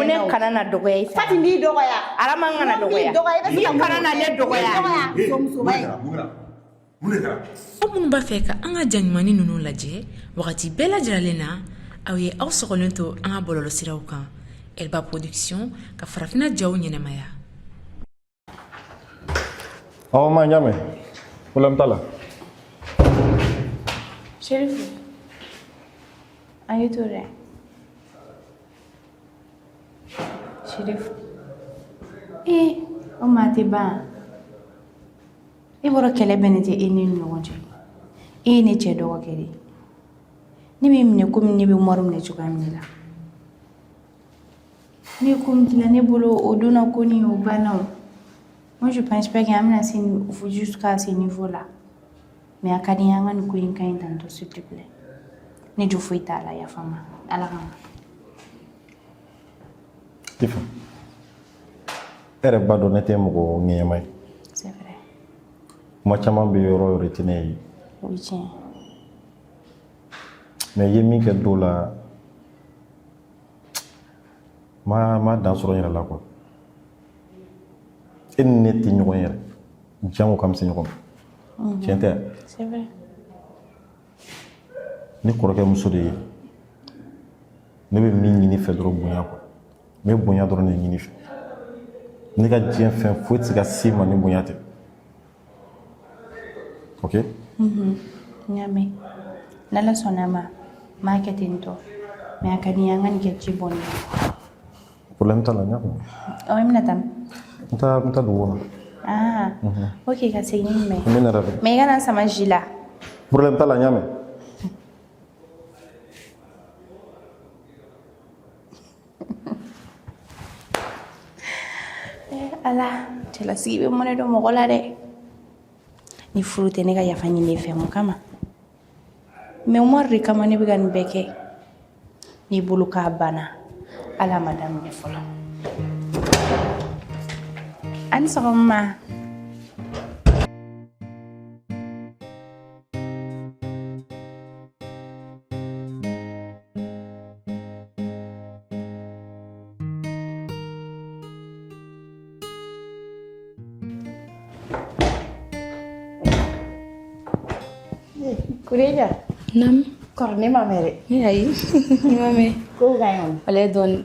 Ko ne kana na dɔgɔya i fɛ. Fati n b'i dɔgɔya. Arama n kana N b'i dɔgɔya. dɔgɔya, i bɛ se ka I kana na ne dɔgɔya. Dɔgɔya, musoba ye. Mun de kɛra? Aw minnu b'a fɛ ka an ka ja ɲumannin ninnu lajɛ wagati bɛɛ lajɛlen na, aw ye aw sɔgɔlen to an ka bɔlɔlɔsiraw kan, Elba Production ka farafinna jaw ɲɛnamaya. Awɔ ma, n y'a mɛn, problème t'a la. Sherifu, an y'i to dɛ. Sherifu, ee, o maa tɛ ban. E bɔra kɛlɛ bɛ ne tɛ e ni ɲɔgɔn cɛ. E ye ne cɛ dɔgɔkɛ de ye. Ne b'i minɛ komi ne bɛ Umaru minɛ cogoya min na. Ne ye ko min k'i la, ne bolo o donna ko ni o banna o. Moi, je pense pas qu'an bɛna se jusqu'à ce niveau là. Mais a ka di n ye an ka nin ko in ka ɲi tantôt, s'il te plaît. Ne jo foyi t'a la, yafa n ma. Ala kama. Tifa, e yɛrɛ b'a dɔn ne tɛ mɔgɔ ŋɛɲɛma ye. C'est vrai. Kuma caman bɛ yɔrɔ o yɔrɔ i tɛ ne ye. O ye tiɲɛ ye. Mais i ye min kɛ don la, ma dan sɔrɔ n yɛrɛ la quoi. E ni ne tɛ ɲɔgɔn yɛrɛ. Jango k'an bɛ se ɲɔgɔn ma. Tiɲɛ tɛ? C'est vrai. Ne kɔrɔkɛ muso de ye. Ne bɛ min ɲini fɛ dɔrɔn, bonya quoi. N bɛ bonya dɔrɔn de ɲini fɛ. Ne ka diɲɛ fɛn foyi tɛ se ka se ma ni bonya tɛ. Ok? N y'a mɛn. N'Ala sɔnna a ma, n b'a kɛ ten tɔ. Mais a ka di n ye an ka nin kɛ ji bɔnni ye. Problème t'a la, n y'a faamu. Ɔ, i bɛna taa min? N bɛ taa dugu kɔnɔ. Ah, ok, ka segin ni jumɛn ye? N bɛ na yɛrɛ. Mais i kana n sama ji la. Problème t'a la, n y'a mɛn. Ala, cɛlasigi bɛ mɔnɛ don mɔgɔ la dɛ. Ni furu tɛ, ne ka yafa ɲini fɛ mun kama? Mais Umaru de kama ne bɛ ka nin bɛɛ kɛ. N'i bolo k'a banna, ala ma daminɛ fɔlɔ. A ni sɔgɔma. Kureja. Naam. Kɔrɔ, ne ma mɛn dɛ. Ne ayi. Ne ma mɛn. Kow ka ɲi o? Walayi dɔɔni.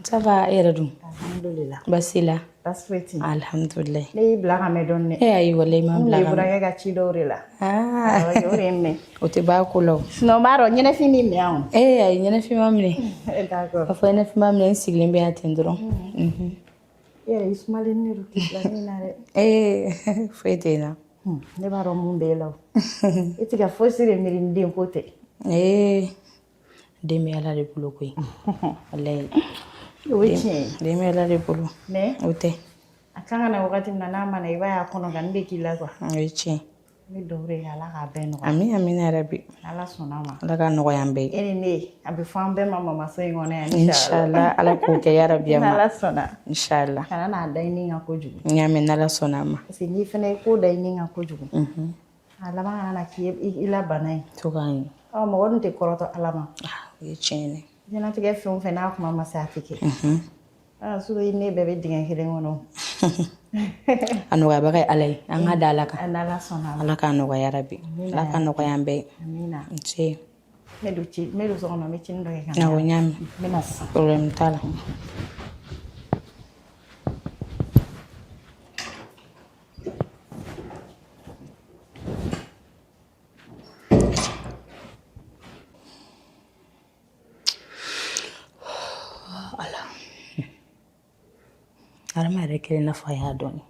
Ça va, e yɛrɛ dun? Alhamdulillah. Baasi la? Baasi foyi tɛ yen. Alhamdulillah. Ne y'i bila ka mɛn dɔɔni dɛ. E ayi, walayi ma N bila kun bɛ ka mɛn. burankɛ ka ci dɔw de la. Ah. O de ye n mɛn. O tɛ ban ko la o. Sinon n b'a dɔn ɲɛnɛfin m'i minɛ o. E ayi, ɲɛnɛfin ma minɛ. D'accord. K'a fɔ ɲɛnɛfin ma minɛ, n sigilen bɛ yan ten dɔrɔn. E yɛrɛ, i sumalen de don k'i bila min na dɛ. Ee, foyi tɛ n na. Ne b'a dɔn mun b'e la o. E tɛ ka fosi de miiri ni den ko tɛ. Ee, den bɛ Ala de bolo koyi. Walayi. O ye tiɲɛ ye. Den bɛ Ala de bolo. Mais o tɛ. A kan ka na wagati min na, n'a ma na, i b'a ye a kɔnɔ kan bɛ k'i la quoi. O ye tiɲɛ. N bɛ dugawu de kɛ, Ala k'a bɛɛ nɔgɔya. Ami, amina yarabi. Ala sɔnna a ma. Ala k'a nɔgɔya an bɛɛ ye. E ni ne, a bɛ fɔ an bɛɛ ma mamaso in kɔnɔ yan. Inshallah, Ala k'o kɛ yarabi ama. N'Ala sɔnna. Inshallah. Kana n'a da i ni kan kojugu. N y'a mɛn, n'Ala sɔnna a ma. Parce que n'i fana ye ko da i ni kan kojugu, a laban kana na k'i i la bana ye. To k'a ɲɛ. Ɔ, mɔgɔ dun tɛ kɔrɔtɔ Ala ma. O ye tiɲɛ ye. Diɲɛlatigɛ fɛn o fɛn, n'a kuma ma se, a tɛ kɛ. Ah, surtout i ne bɛɛ bɛ dingɛ kelen kɔnɔ. A nɔgɔyabaga ye Ala ye. An ka da Ala kan. N'Ala sɔnna a ma. Ala k'a nɔgɔya yarabi. Ala k'a nɔgɔya an bɛɛ ye. Amina. Nse. N bɛ don ci, n bɛ don so kɔnɔ, n bɛ cinin dɔ kɛ ka na. Awɔ, n y'a mɛn. N bɛ na sisan. Problème t'a la. Ala. Adama yɛrɛ kelen n'a fɔ a y'a dɔn.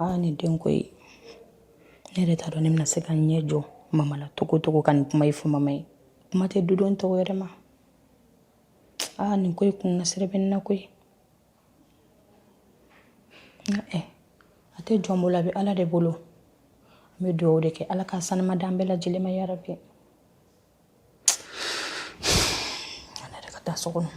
Aa, nin den ko ye. Ne yɛrɛ t'a dɔn ne bɛna se ka n ɲɛ jɔ mama la togo togo ka nin kuma in fɔ mama ye. Kuma tɛ dudenw tɔw yɛrɛ ma. Aa, nin ko in kunnasiri bɛ n na koyi. Nka ɛ, a tɛ jɔn bolo, a bɛ Ala de bolo. An bɛ dugawu de kɛ, Ala ka sanuma d'an bɛɛ lajɛlen ma yarabi. Ala yɛrɛ ka taa so kɔnɔ.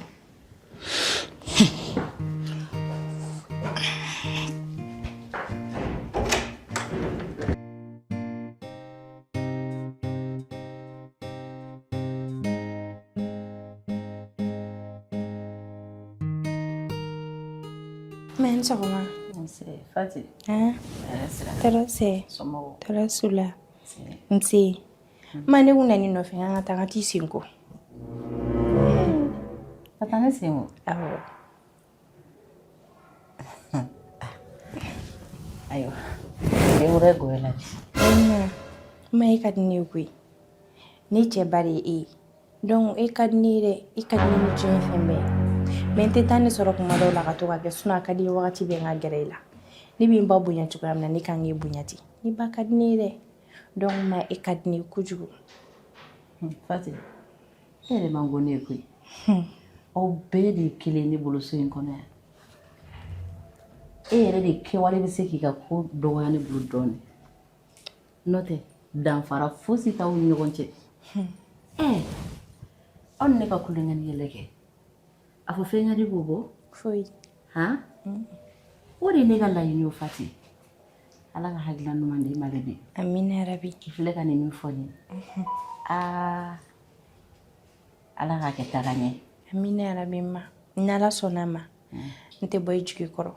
Ma ni sɔgɔma. Nse Fati. Han? Hɛrɛ sira. Tɔɔrɔ tɛ. Somɔgɔw? Tɔɔrɔ s'u la. Nse. Ma ne kun nan'i nɔfɛ an ka taa n ka t'i sen ko. Ka taa ne sen ko? Awɔ. Ayiwa. Den wɛrɛ goya la bi. Ma e ka di ne ye koyi. Ne cɛ ba de ye e ye. Donc e ka di ne ye dɛ. E ka di ne ni diɲɛ fɛn bɛɛ ye. Mais n tɛ temps de sɔrɔ kuma dɔw la ka to ka kɛ sinon a ka di n ye wagati bɛɛ n ka gɛrɛ i la. Ne bɛ n ba bonya cogoya min na ne kan k'e bonya ten. Ne ba ka di ne ye dɛ. Donc ma e ka di ne ye kojugu. Fati, e yɛrɛ man go ne ye koyi. Aw bɛɛ de ye kelen ne bolo so in kɔnɔ yan. E yɛrɛ de kɛwale bɛ se k'i ka ko dɔgɔya ne bolo dɔɔnin. N'o tɛ danfara fosi t'aw ni ɲɔgɔn cɛ. Ɛɛ aw ni ne ka tulonkɛ ni yɛlɛ kɛ. A fɔ fɛn ka di k'o bɔ? Foyi. Han? O de ye ne ka laɲini ye Fati. Ala ka hakilina ɲuman di ma bi. Amina yarabi. I filɛ ka nin min fɔ n ye. Aa Ala k'a kɛ taga ɲɛ. Amina yarabi ma. N'Ala sɔnna a ma, n tɛ bɔ i jigi kɔrɔ.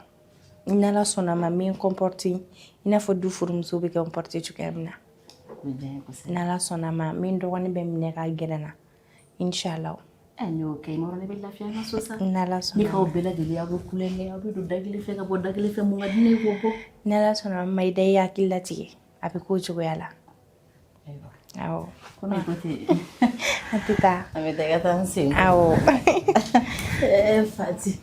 N'Ala sɔnna a ma, n bɛ n comporter i n'a fɔ du furumuso bɛ comporter cogoya min na. O bɛ diya n ye kosɛbɛ. N'Ala sɔnna a ma, n bɛ n dɔgɔnin bɛɛ minɛ ka gɛrɛ n na. Inshallah. Ɛ n'i y'o kɛ i m'a dɔn ne bɛ lafiya n ka so sa. N'Ala sɔnna Ne k'aw bɛɛ lajɛlen aw bɛ tulonkɛ aw bɛ don da kelen fɛ ka bɔ da kelen fɛ mun ka di ne ye k'o bɔ. N'Ala sɔnna a ma, i da i hakili latigɛ. A bɛ k'o cogoya la. Ayiwa. Awɔ. Komi i ko ten. An tɛ taa. An bɛ taa i ka taa n sen. Awɔ. Ɛɛ Fati.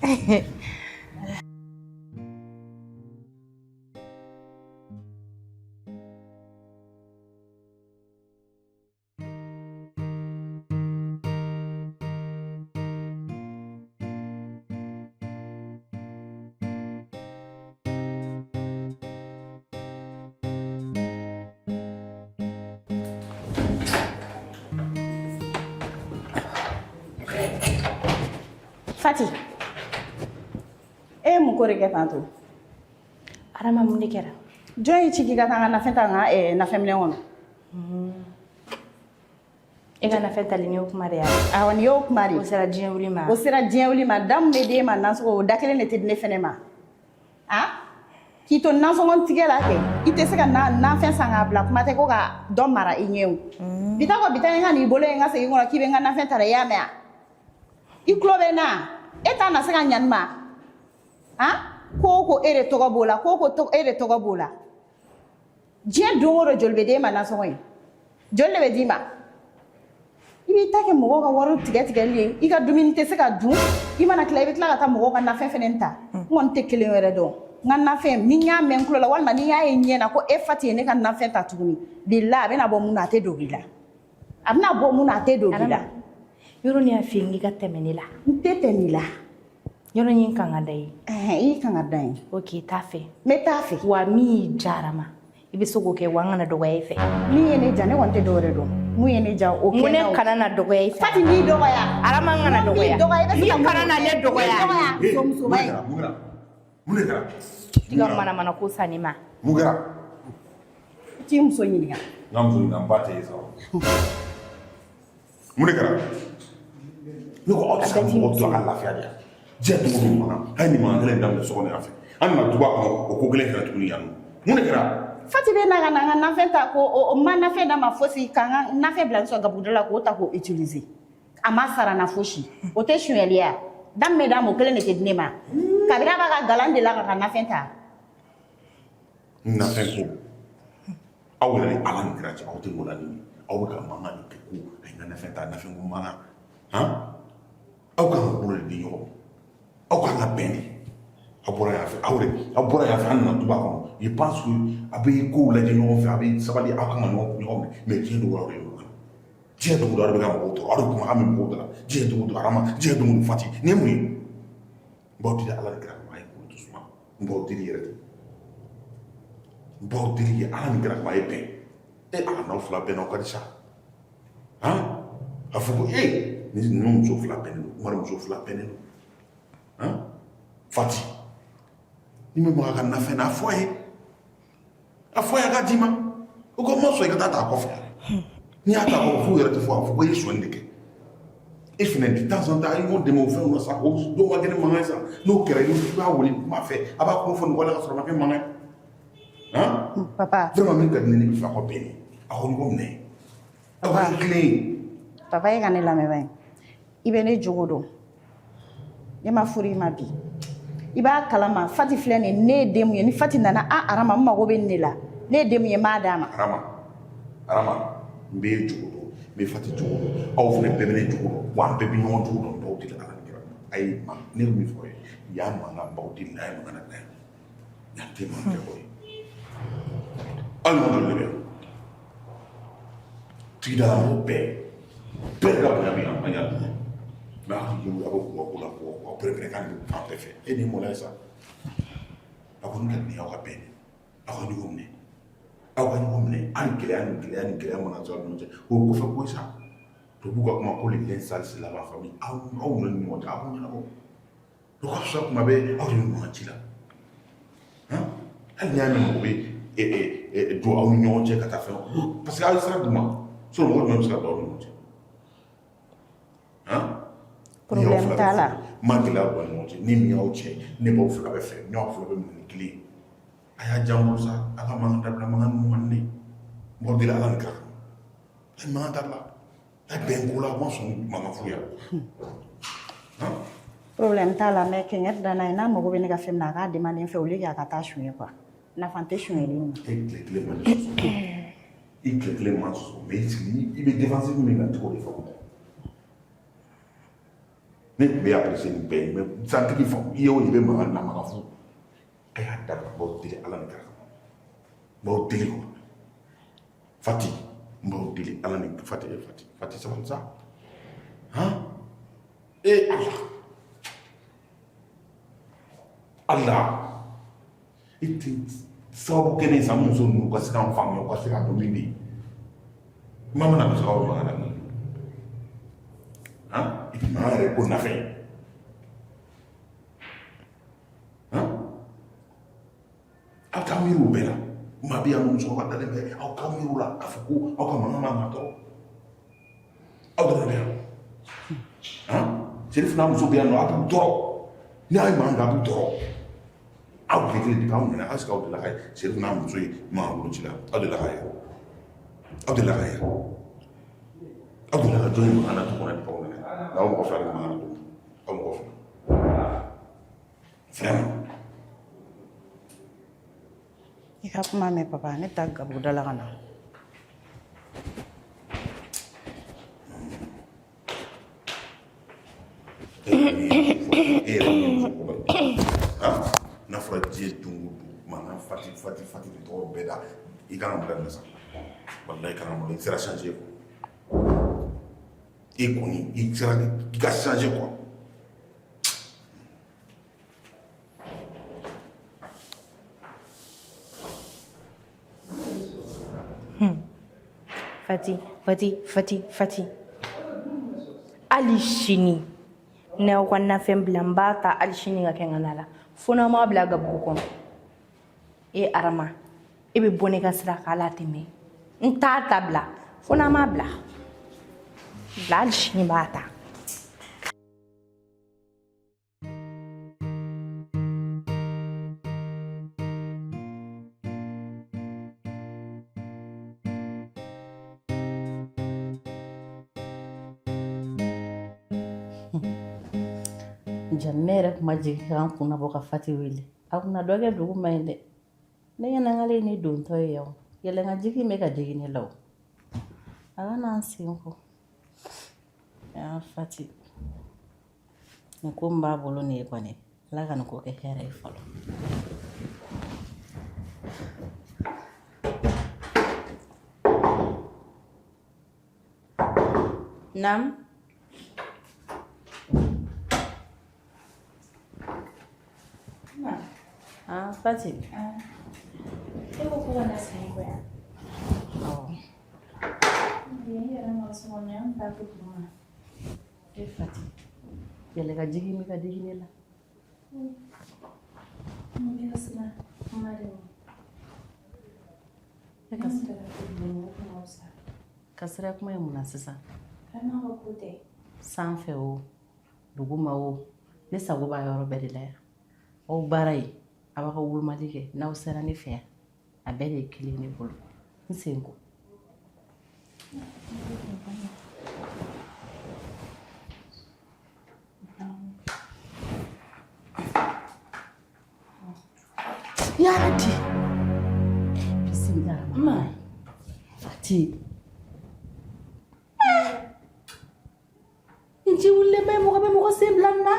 Fati, e ye mun ko de kɛ tantôt? Arama mun de kɛra? Jɔn y'i ci k'i ka taa n ka nafɛn ta n ka nafɛnminɛn kɔnɔ? E ka nafɛn tali nin y'o kuma de ye wa? Awɔ, nin y'o kuma de ye. O sera diɲɛ wuli ma. O sera diɲɛ wuli ma. Da min bɛ d'e ma nasɔngɔ, o da kelen de tɛ di ne fɛnɛ ma. A k'i to nasɔngɔ tigɛ la kɛ, i tɛ se ka nafɛn san k'a bila, kuma tɛ ko ka dɔ mara i ɲɛ o. Bi taa kɔ bi taa n ka n'i bolo ye n ka segin kɔnɔ k'i bɛ n ka nafɛn ta dɛ, i y'a mɛn wa? I tulo bɛ n na? E t'a na se ka ɲa nin ma? Han? Ko o ko e de tɔgɔ b'o la, ko o ko e de tɔgɔ b'o la. Diɲɛ don o don joli bɛ d'e ma nasɔngɔ ye? Joli de bɛ d'i ma? I b'i ta kɛ mɔgɔw ka wari tigɛ tigɛli ye, i ka dumuni tɛ se ka dun, i mana tila i bɛ tila ka taa mɔgɔw ka nafɛn fɛnɛ ta. N kɔni tɛ kelen wɛrɛ dɔn. N ka nafɛn, ni n y'a mɛn n tulo la walima ni n y'a ye n ɲɛ na ko e Fati ye ne ka nafɛn ta tuguni, bilahi a bɛna bɔ mun na a tɛ dogo i la. A bɛna bɔ mun na a tɛ dogo i la. Yɔrɔ ne y'a f'i ye n k'i ka tɛmɛ ne la. N tɛ tɛmɛ i la. Yɔrɔ n ye n kan ka da ye. I y'i kan ka da ye. Ok, t'a fɛ. N bɛ t'a fɛ. Wa min y'i diya Arama, i bɛ se k'o kɛ wa n kana dɔgɔya i fɛ. Min ye ne diya, ne kɔni tɛ dɔwɛrɛ dɔn. Mun ye ne diya o kɛ. N ko ne kana na dɔgɔya i fɛ. Fati n'i dɔgɔya. Arama n kana dɔgɔya. N'i dɔgɔya i bɛ se ka N'i kana na ne dɔgɔya. Muso musoba ye. Mun kɛra? Mun de kɛra? I ka manamana ko san ne ma. Mun kɛra? I t'i muso ɲininka. N ka muso ɲininka n ba tɛ ye sa. Mun de kɛra? Ne ko aw tɛ se ka mɔgɔ to a ka lafiya de yan. Diɲɛ dugu don mankan. A ye nin mankan kelen in daminɛ so kɔnɔ yan fɛ. An nana duba kɔnɔ o ko kelen kɛra tuguni yan nɔ. Mun de kɛra? Fati bɛ na ka na n ka nafɛn ta ko o ma nafɛn d'a ma fosi ka n ka nafɛn bila n sɔn gabuguda la k'o ta k'o utiliser. A ma sara na fosi. O tɛ sonyɛli ye wa? Da min bɛ d'a ma o kelen de tɛ di ne ma. Kabini a b'a ka galan de la k'a ka nafɛn ta. Nafɛn ko aw yɛrɛ ni Ala ni kira cɛ aw tɛ mɔgɔ la nin aw bɛ ka mankan nin kɛ ko a ye n ka nafɛn ta nafɛn ko mankan han aw kan ka bolo de di ɲɔgɔn ma aw kan ka bɛn de aw bɔra yan fɛ aw yɛrɛ aw bɔra yan fɛ an nana duba kɔnɔ je pense que a bɛ kow lajɛ ɲɔgɔn fɛ a bɛ sabali aw kan ka ɲɔgɔn ɲɔgɔn minɛ mais diɲɛ don o don aw de ye ɲɔgɔn kan diɲɛ don o don aw de bɛ ka mɔgɔw tɔɔrɔ aw de kumakan bɛ mɔgɔw da la diɲɛ don o don Arama diɲɛ don o don Fati nin ye mun ye n b'aw deli Ala ni kira kama a ye bolo to suma n b'aw deli yɛrɛ de n b'aw deli ye Ala ni kira kama a ye bɛn e Ala n'aw fila bɛnna o ka di sa han a fɔ ko e ni ninnu muso fila bɛnnen don Umaru muso fila bɛnnen don han Fati ni bɛ maga ka nafɛn na a fɔ a ye a fɔ a ye a ka d'i ma o ko ma sɔn i ka taa ta a kɔfɛ n'i y'a ta a kɔfɛ f'u yɛrɛ tɛ fɔ a fɔ ko i ye sonyali de kɛ. E fana de temps en temps i b'o dɛmɛ o fɛnw na sa, o dɔw ka kɛ ni mankan ye sa. N'o kɛra, i b'a wele kuma fɛ, a b'a kuma fɔ nɔgɔya la ka sɔrɔ a ma kɛ mankan ye. Han? Papa. Vraiment, min ka di ne ye, ne bɛ fɛ aw ka bɛn de, aw ka ɲɔgɔn minɛ, aw ka kɛ kelen ye. Papa, e ka ne lamɛn bani. I bɛ ne jogo dɔn. Ne ma furu i ma bi. I b'a kalama, Fati filɛ nin ye, ne ye den mun ye, ni Fati nana, a Arama, n mago bɛ nin de la. Ne ye den mun ye, n b'a d'a ma. Arama, Arama, n b'e jogo dɔn, n bɛ Fati jogo dɔn, aw fana bɛɛ bɛ ne jogo dɔn, wa an bɛɛ bɛ ɲɔgɔn jogo dɔn. N b'aw deli Ala ni kira kama. A ye ma, ne bɛ min fɔ aw ye, yan mankan, n b'aw deli, n'a ye mankan dabila yan. Yan tɛ mankan kɛ ko ye. Aw ɲɔgɔn joli de bɛ yan? Tigidala mɔgɔw bɛɛ, bɛɛ de ka bonya bɛ yan, an y'a dun. Mɛ aw k'i aw bɛ k'u ka ko la, k'aw pɛrɛn-pɛrɛn kan de fan bɛɛ fɛ. E nin mɔla ye sa. A kɔni ka di ne ye aw ka bɛn de. Aw ka ɲɔgɔn minɛ. Aw ka ɲɔgɔn minɛ. Hali gɛlɛya ni gɛlɛya ni gɛlɛya mana sɔrɔ aw ni ɲɔgɔn cɛ, o ye kɔfɛ ko ye sa. Tubabuw ka kuma ko les linges sales se lavent en famille. Aw aw yɛrɛ ni ɲɔgɔn cɛ, aw b'o ɲɛnabɔ. O ka fisa kuma bɛɛ aw de bɛ mankan ci la. Hali n'i y'a mɛn mɔgɔ bɛ don aw ni ɲɔgɔn cɛ ka taa fɛn, parce que aw ye sira d'u ma. Sinon mɔgɔ jumɛn bɛ se ka don aw ni ɲɔgɔn cɛ? Problème t'a la. N ma gɛlɛya don aw ni ɲɔgɔn cɛ. Ni min y'aw cɛ, ne b'aw fila bɛɛ fɛ, n y'aw fila bɛɛ minɛ ni kelen ye. A y'a diya n bolo sa, a ka mankan dabila, mankan ninnu man di ne ye. N b'aw deli Ala ni kira kama. A ye mankan dabila. A ye bɛn ko la, aw ma sɔn mankan fu ya. Problème t'a la, mais kɛɲɛ da n'a ye, n'a mago bɛ ne ka fɛn min na, a k'a demander n fɛ au lieu que a ka taa suɲɛ quoi. Nafa tɛ suɲɛli in na. E tile kelen ma ne sɔsɔ. I tile kelen ma sɔsɔ, mais i sigi, i bɛ défensive min kan, i t'o de faamu. Ne tun bɛ apprécier nin bɛɛ ye, mais santigi faamu, i ye o i bɛ mankan na, mankan fu. A y'a dabila, n b'aw deli Ala ni kira kama. N b'aw deli quoi. Fati, n b'aw deli Ala ni Fati, Fati, Fati sabali sa. Han? E Ala. Ala. I tɛ sababu kɛ ne ye sa, muso ninnu ka se k'an faamuya, u ka se k'a dɔn min bɛ yen. Kuma mana ka se k'aw mankan daminɛ. Han? I tɛ mankan yɛrɛ ko nafɛ. Han? Aw t'aw miiri o bɛɛ la. Maa bɛ yan nɔ, musokɔrɔba dalen bɛ, aw t'aw miiri o la k'a fɔ ko aw ka mankan man kan tɔɔrɔ. Aw dɔrɔn de bɛ yan. Han? Serif n'a muso bɛ yan nɔ, a b'u tɔɔrɔ. Ni aw ye mankan kɛ, a b'u tɔɔrɔ. Aw tile kelen depuis aw nana, est ce que aw delila ka ye Serif n'a muso ye mankan bolo ci la? Aw delila k'a ye? Aw delila k'a ye? Aw delila ka jɔn ye mankan na du kɔnɔ depuis aw nana? Aw mɔgɔ fila de bɛ mankan na du kɔnɔ. Aw mɔgɔ fila. Vraiment. I ka kuma mɛn papa, ne bɛ taa gabuguda la ka na. E yɛrɛ ye musokɔrɔba ye. N'a fɔra diɲɛ don o don mankan, Fati, Fati, Fati de tɔgɔ bɛɛ da, i kan ka mun daminɛ sa? Walahi, i kan ka mun, i sera changer quoi. E kɔni, i sera i ka changer quoi. Fati, Fati, Fati, Fati. Hali sini n'aw ka nafɛn bila, n b'a ta hali sini ka kɛ n ka na la, fo n'aw m'a bila gabugu kɔnɔ. E Arama, e bɛ bɔ ne ka sira kan, ala tɛmɛ. N t'a ta bila fo n'aw m'a bila bila, hali sini n b'a ta. Jani ne yɛrɛ kuma jigin k'an kunna bɔ ka Fati wele, a kunna dɔ kɛ dugu ma yen dɛ. Ne ɲɛna k'ale ye ne dontɔ ye yan. Yɛlɛnka jigin bɛ ka digi ne la o, a ka n'an sen ko. Aa Fati, nin ko min b'a bolo nin ye kɔni, Ala ka nin ko kɛ hɛrɛ ye fɔlɔ. Nam. Ah, Fati. E ko ko ka na sen ko yan. Awɔ. Bi n yɛrɛ ma so kɔnɔ yan, n taa to duguma. E Fati, yɛlɛ ka jigin bɛ ka digi ne la. N bɛ ka siran kuma de ma. E ka N taara to duguma, o kuma fisa. Ka sira kuma ye mun na sisan? Kana ka ko tɛ. Sanfɛ o, duguma o, ne sago b'a yɔrɔ bɛɛ de la yan. Aw baara ye, a b'a ka wolomali kɛ n'aw sera ne fɛ yan, a bɛɛ de ye kelen ne bolo. N sen ko. Yarabi. Bisimilah. Ma. Fati. N ji wulilen bɛ mɔgɔ bɛ mɔgɔ sen bila nin na.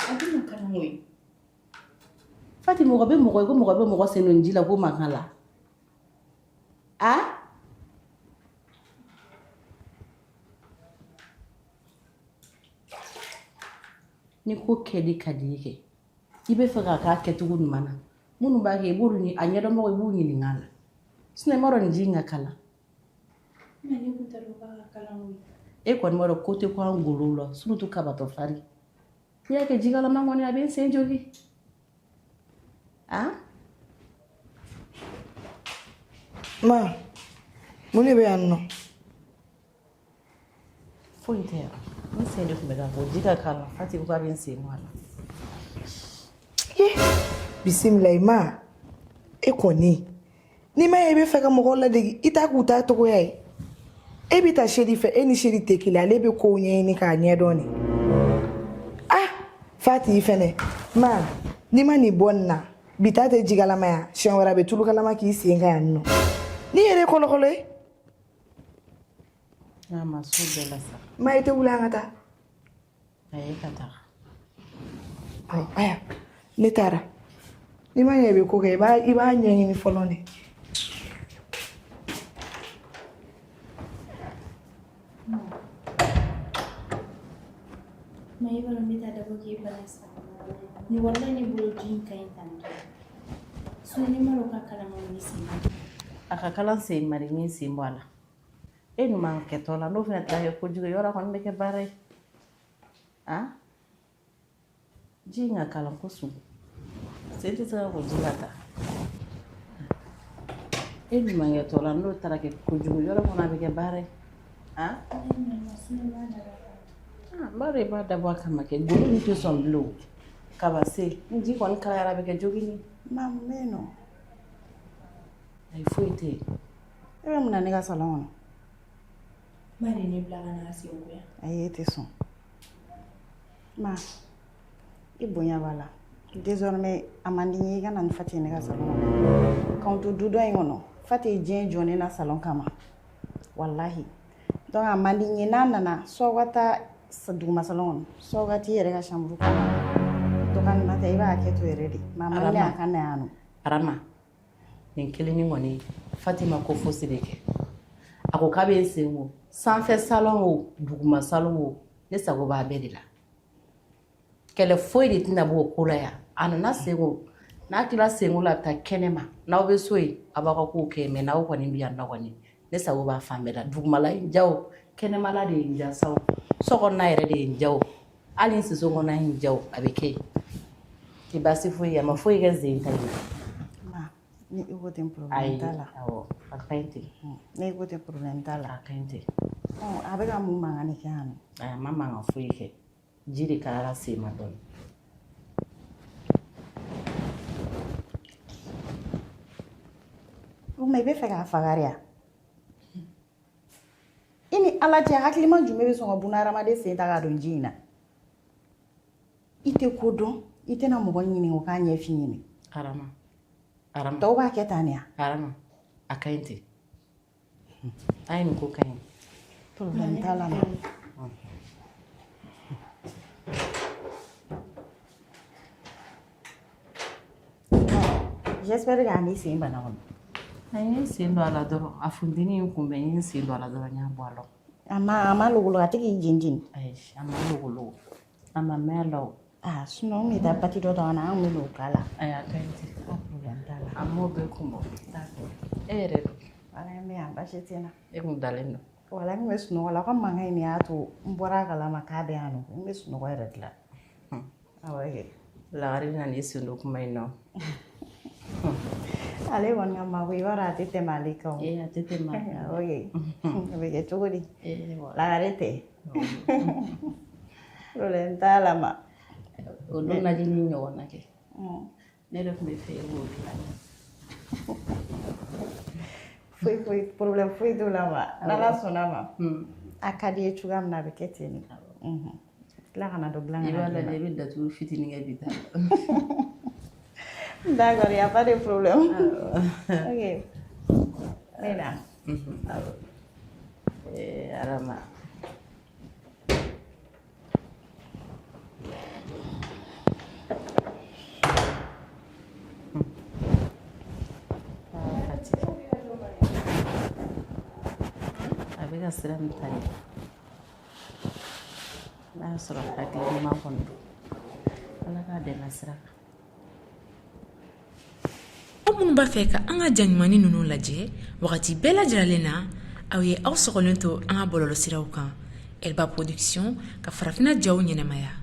A bɛna kalan koyi. Fati mɔgɔ bɛ mɔgɔ ye ko mɔgɔ bɛ mɔgɔ sen don ji la ko mankan la. A? Ni ko kɛli ka di i ye kɛ i bɛ fɛ k'a k'a kɛcogo ɲuman na minnu b'a kɛ i b'olu a ɲɛdɔnbagaw i b'u ɲininka a la sinon i m'a dɔn nin ji in ka kalan. E kɔni b'a dɔn ko tɛ ko an golow la surtout kabatɔ fari n'i y'a kɛ jikalaman kɔni a bɛ n sen jogin a. Ma, mun de bɛ yan nɔ? Foyi tɛ yan, n sen de tun bɛ ka ko ji ka kalan Fati ko k'a bɛ n sen bɔ a la. Ye bisimilayi ma, e kɔni n'i ma ye i bɛ fɛ ka mɔgɔw ladegi i t'a k'u ta cogoya ye. E bɛ taa Seri fɛ, e ni Seri tɛ kelen, ale bɛ kow ɲɛɲini k'a ɲɛdɔn de. Ah Fati i fɛnɛ ma, n'i ma nin bɔ nin na bi ta tɛ jikalama ya, siɲɛ wɛrɛ a bɛ tulukalama k'i sen kan yan nɔ. N'i yɛrɛ ye kɔlɔkɔlɔ ye. A ma so bɛɛ la sa. Ma i tɛ wuli an ka taa. A ye ka taa. Aya ne taara. N'i ma ɲɛ i bɛ ko kɛ i b'a ɲɛɲini fɔlɔ de. Ma i b'a dɔn ne t'a dabɔ k'e bana sa. Ni walayi ne bolo ji in ka ɲi tan tɔ. Sinon ne m'a dɔn k'a kalama ni sen. A ka kalan sen mari ni sen bɔ a la. E ɲuman kɛtɔ la n'o fana taara kɛ kojugu ye yɔrɔ kɔni bɛ kɛ baara ye. A ji in ka kalan kojugu. Sen tɛ se ka ko ji la ta. E ɲuman kɛtɔ la n'o taara kɛ kojugu yɔrɔ kɔni a bɛ kɛ baara ye. A n b'a dɔn i b'a dabɔ a kama kɛ golo min tɛ sɔn bilen o. Kaba se ni ji kɔni kalayara a bɛ kɛ jogin ye. Ma mun bɛ yen nɔ? Ayi foyi tɛ yen. E bɛ mun na ne ka salon kɔnɔ? Ma de ne bila ka na sen ko yan. Ayi e tɛ sɔn. Ma i bonya b'a la. Désormais a man di n ye i ka na ni Fati ye ne ka salon kɔnɔ. K'anw to du dɔ in kɔnɔ, Fati ye diɲɛ jɔ ne na salon kama. Walahi. Donc a man di n ye n'a nana soit aw ka taa duguma salon kɔnɔ, soit aw ka t'i yɛrɛ ka chambre kɔnɔ. Dɔgɔnin tɛ i b'a hakɛ to yɛrɛ de. Mais a man di ne ye a ka na yan nɔ. Arama nin kelennin kɔni Fatima ko fosi de kɛ. A ko k'a bɛ n sen ko sanfɛ salon o duguma salon o ne sago b'a bɛɛ de la. Kɛlɛ foyi de tɛna bɔ o ko la yan. A nana sen ko n'a tila senko la a bɛ taa kɛnɛma n'aw bɛ so yen a b'aw ka kow kɛ mais n'aw kɔni bɛ yan nɔ kɔni ne sago b'a fan bɛɛ la. Dugumala ye n diya o kɛnɛmala de ye n diya sa o so kɔnɔna yɛrɛ de ye n diya o hali n siso kɔnɔna ye n diya o a bɛ kɛ yen. Tɛ baasi foyi ye a ma foyi kɛ sen ta in na. Ma ni i ko ten problème t'a la. Awɔ a ka ɲi ten. Ni i ko ten problème t'a la. A ka ɲi ten. A bɛ ka mun mankan de kɛ yan nɔ? A ma mankan foyi kɛ. Ji de kalayara sen ma dɔɔnin. O tuma i bɛ fɛ k'a faga de wa? I ni Ala cɛ hakilima jumɛn bɛ sɔn ka bunahadamaden sen ta k'a don ji in na? I tɛ ko dɔn, i tɛna mɔgɔ ɲininka o k'a ɲɛf'i ɲɛna. Arama. Arama. Tɔw b'a kɛ tan de wa? Arama a ka ɲi ten. A ye nin ko ka ɲi. Problème t'a la. J'espère que a m'i sen bana kɔnɔ. A ye n sen don a la dɔrɔn a funteni ye n kunbɛn n ye n sen don a la dɔrɔn n y'a bɔ a la. A ma logolo a tɛ k'i jeni jeni. Ayi a ma logolo a ma mɛn a la o. Ah sinon n bɛ taa pâte dɔ ta ka na an bɛ n'o k'a la. Ayi a ka ɲi ten. Problème t'a la. A m'o bɛɛ kun bɔ. E yɛrɛ dun? Wala n bɛ yan baasi tɛ n na. E kun dalen don. Wala n bɛ sunɔgɔ la aw ka mankan in de y'a to n bɔra a kalama k'a bɛ yan nɔ n bɛ sunɔgɔ yɛrɛ de la. Awɔ kɛ. Lagare bɛna n'i sen don kuma in na. Ale kɔni ka mako i b'a dɔn a tɛ tɛmɛ ale kan o. Ee a tɛ tɛmɛ a kan. Ok o bɛ kɛ cogo di? Ee wa. Lagare tɛ. Problème t'a la ma. O don najini ɲɔgɔnna kɛ. Ne yɛrɛ tun bɛ fɛ e k'o dilan. Foyi foyi problème foyi t'o la ma. N'Ala sɔnna ma. A ka di i ye cogoya min na a bɛ kɛ ten de. Tila ka na dɔ dilan I ka b'a na d'i ma. lajɛ i bɛ datugu fitinin kɛ bi ta. D'accord, il n'y a pas de problème. Ok. N bɛ na. Awɔ. Ee Arama. Fati. A bɛ ka sira min ta nin ye. N'a y'a sɔrɔ hakili ɲuman kɔni don. Ala k'a dɛmɛ sira kan. Aw minnu b'a fɛ ka an ka ja ɲumannin ninnu lajɛ wagati bɛɛ lajɛlen na, aw ye aw sɔgɔlen to an ka bɔlɔlɔsiraw kan, Elba Production ka farafinna jaw ɲɛnamaya.